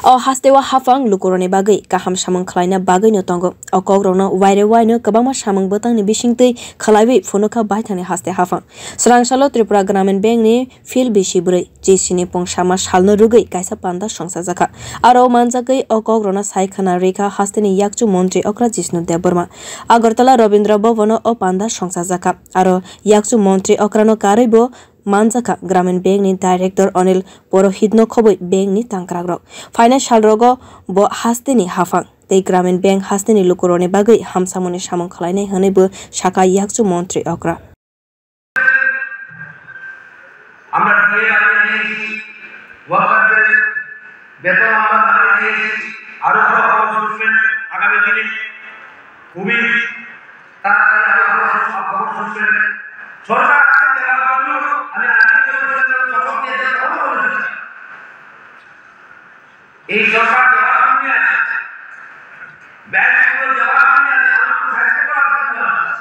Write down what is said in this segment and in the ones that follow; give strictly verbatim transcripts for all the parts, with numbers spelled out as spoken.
O hasteo haphang lukurokni bagwi kaham samung khlaina bagwino tongo. O kokrokno waire waino kwbangma samung bwtangni bisingtwi khlaiwi phunukha baithangni haste haphang. Swrang salo Tripura Gramin Bankni phil bisi bwrwi G C ni pung sama salno rwgwi kaisa panda songchajakha. Aro manjagwi o kokrokno sai khna rikha hasteni yakchu montri okra Jishnu Debbarma. Agartala Rabindra Bhavano o panda songchajakha. Aro yakchu montri okrano karwibo manjakha Gramin Bankni Director Anil Purohitno khobwi bankni tangkrakrok. Phainai salrogo bo hasteni haphang tei Gramin Bank hasteni lukurokni bagwi hamsamungni samung khlainai hwnwibo sakha yakchu montri okra. আমরা ডিএ বাড়িয়ে দিয়েছি, ওয়ার্কারদের বেতন আমরা বাড়িয়ে দিয়েছি, আরো ভালো খবর শুনবেন আগামী দিনে। খুবই তাড়াতাড়ি আরো ভালো সব খবর শুনবেন। সরকার আছে দেওয়ার জন্য, আমি আগে বলেছিলাম, সরকার দিয়ে দেওয়ার কথা বলেছিলাম। এই সরকার দেওয়ার জন্য আছে, ব্যাংকগুলো দেওয়ার জন্য আছে, আমাদের সাহায্য করার জন্য আছে।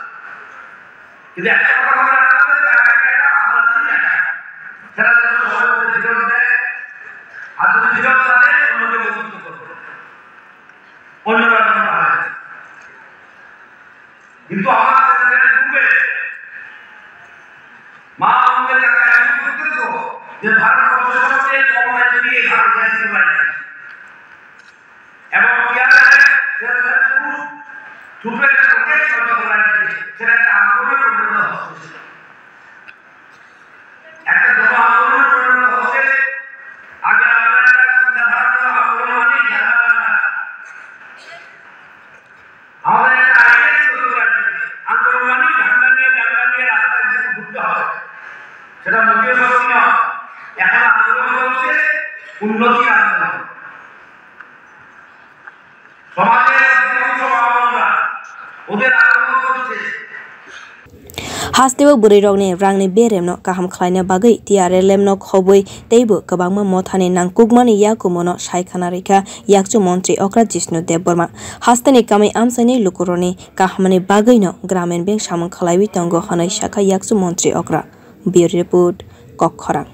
কিন্তু একটা কথা মনে রাখতে হবে, ব্যাংকের টাকা আপনাদের টাকা। সেটা যেন সরকারের ফেরত দেয়, আর যদি ফেরত না দেয়, অন্যকে বঞ্চিত করবে। অন্যরা যেন পাবে। কিন্তু আমার সেলফ হেল্প গ্রুপে মা বোনদের কাছে আমি বুঝতে দেবো যে ভারতবর্ষের সবচেয়ে কম আয় দিয়ে ভারত দেশ চালায়। এবং কিভাবে সেলফ হেল্প গ্রুপ ছোট একটা প্রজেক্ট তৈরি করা হয়েছে, সেটা একটা আন্দোলনে পরিণত হচ্ছে। একটা জন আন্দোলনে পরিণত হচ্ছে। আগে আমরা একটা চিন্তাধারা ছিল আন্দোলন মানে ঝামেলা না। আমাদের একটা আইডিয়া ছিল তৈরি করার জন্য। আন্দোলন মানে ঝান্ডা নিয়ে, ঝান্ডা নিয়ে রাস্তায় ঘুরতে হবে। সেটা মোটেও সত্যি নয়। এখন আন্দোলন চলছে উন্নতির আন্দোলন। সমাজের অধিকাংশ মা বোনরা ওদের আন্দোলন করছে। Hasteo bwrwirokni rangni beremno kaham khlaina bagwi T R L M no khobwi teibo kwbangma mothani nangkukmani yakumuno sai khna rikha yakchu montri okra Jishnu Debbarma. Hasteni kamwi amchaini lukurokni kahamni bagwino Gramin Bank samung khlaiwi tongo hwnwi sakha yakchu montri okra. Bureau Report, Kokkhorang.